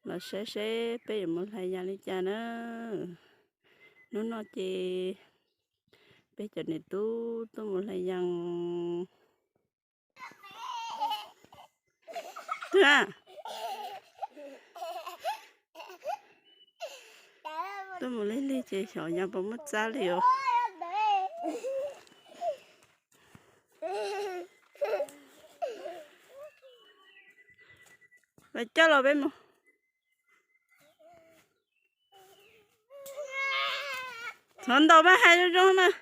Los saib seb peb yuav mus hlais yas li cas na. Hnub no ces peb cov niam tub tuaj mus hlais yas. Tuaj, tuaj mus lig lig ces xyov yas puas muaj txab li os. Los coj los peb mus. Txhob ntaus mas, hais zoo zoo mas.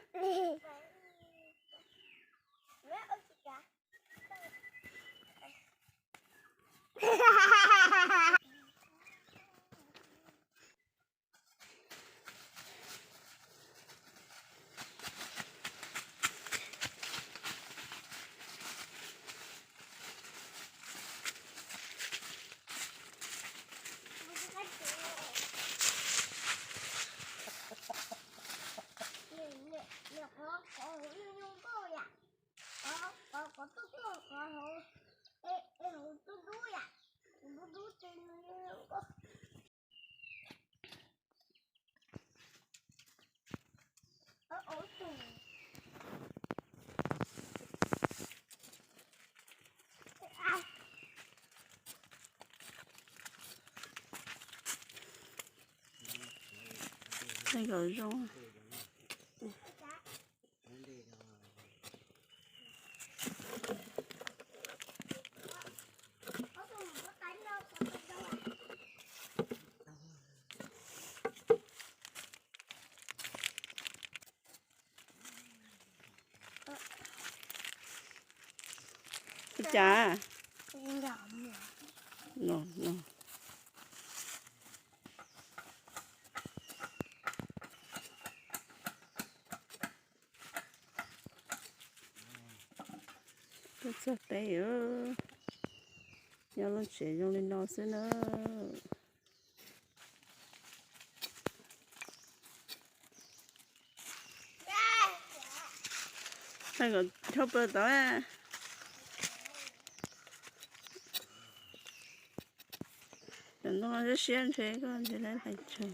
Tej zaum zoo. Ua cas? No, no. Tuaj txog peb, nyob lub tsev zoo li no xwb na. Thaij kom dhau plaws tod. Cov ntoo no siab siab ntshe koj ntshe lawv hlais tsawg.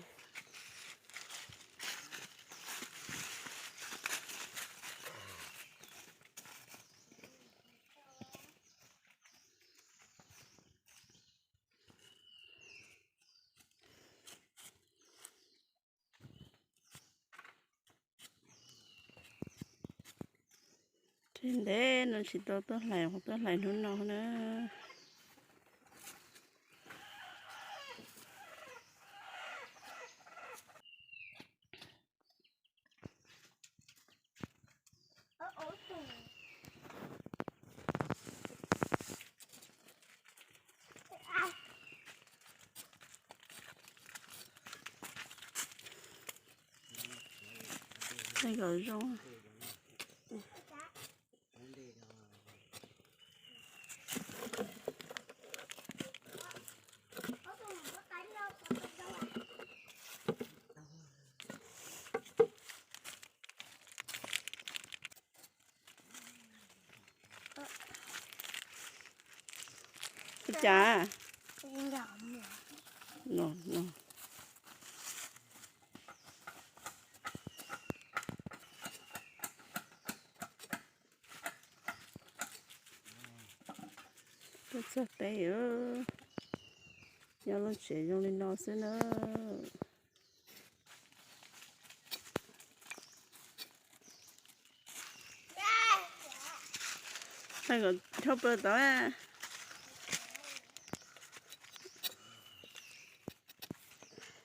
Tsis ntev no tsis tau tuaj hlais, tuaj hlais hnub no na. Tej zaum zoo. Ua cas? No, no. Tuaj txog peb, nyob lub tsev zoo li no xwb na. Thaij kom dhau plaws tod.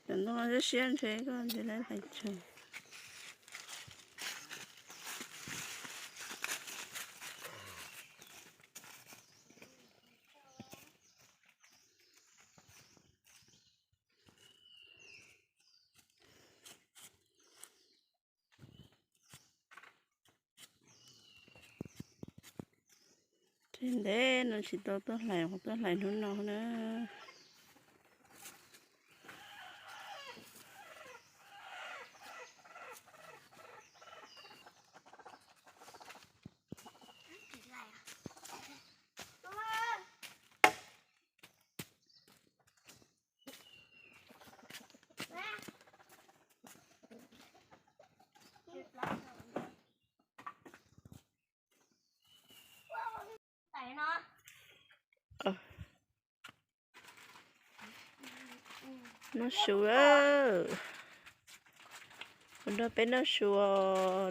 Cov ntoo no siab siab ntshe koj ntshe lawv hlais tsawg. Tsis ntev no tsis tau tuaj hlais, tuaj hlais hnub no na. Noj su, ua nrog peb noj su,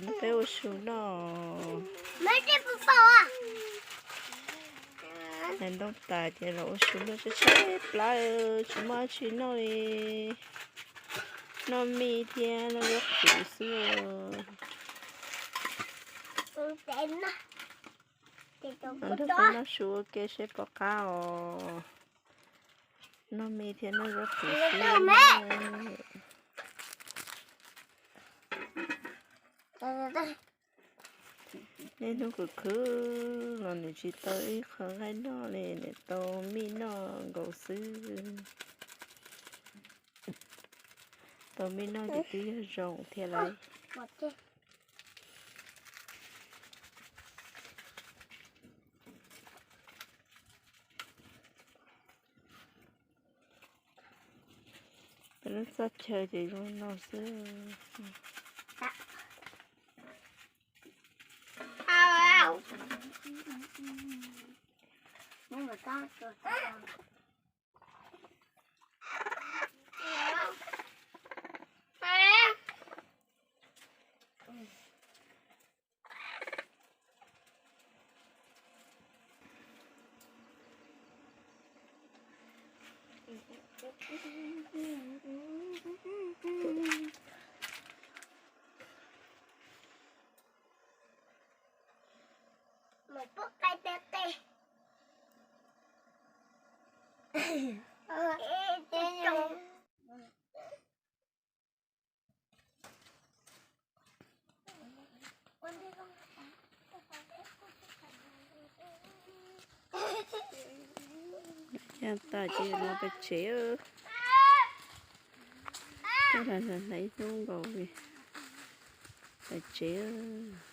nrog peb ua su noj. Hais ntoo tas ces los ua su noj tshaib tshaib plab, tsis muaj dab tsi noj li. Noj mij thiab noj zaub qhwv xwb. Nrog peb noj su ua ke seb puas qab os. Noj mij thiab noj zaub qhwv xwb. Niaj hnub khwv khwv los nws tsis tau ib qho nqaij noj li, nws tau mij noj nkaus xwb. Tau mij noj ces twb yog zoo thiab lawm. Peb lub txoj chaw ces zoo no xwb. Yog tas ces no pais tsev. Coj hlais hlais ib hnub nkaus li, pais tsev.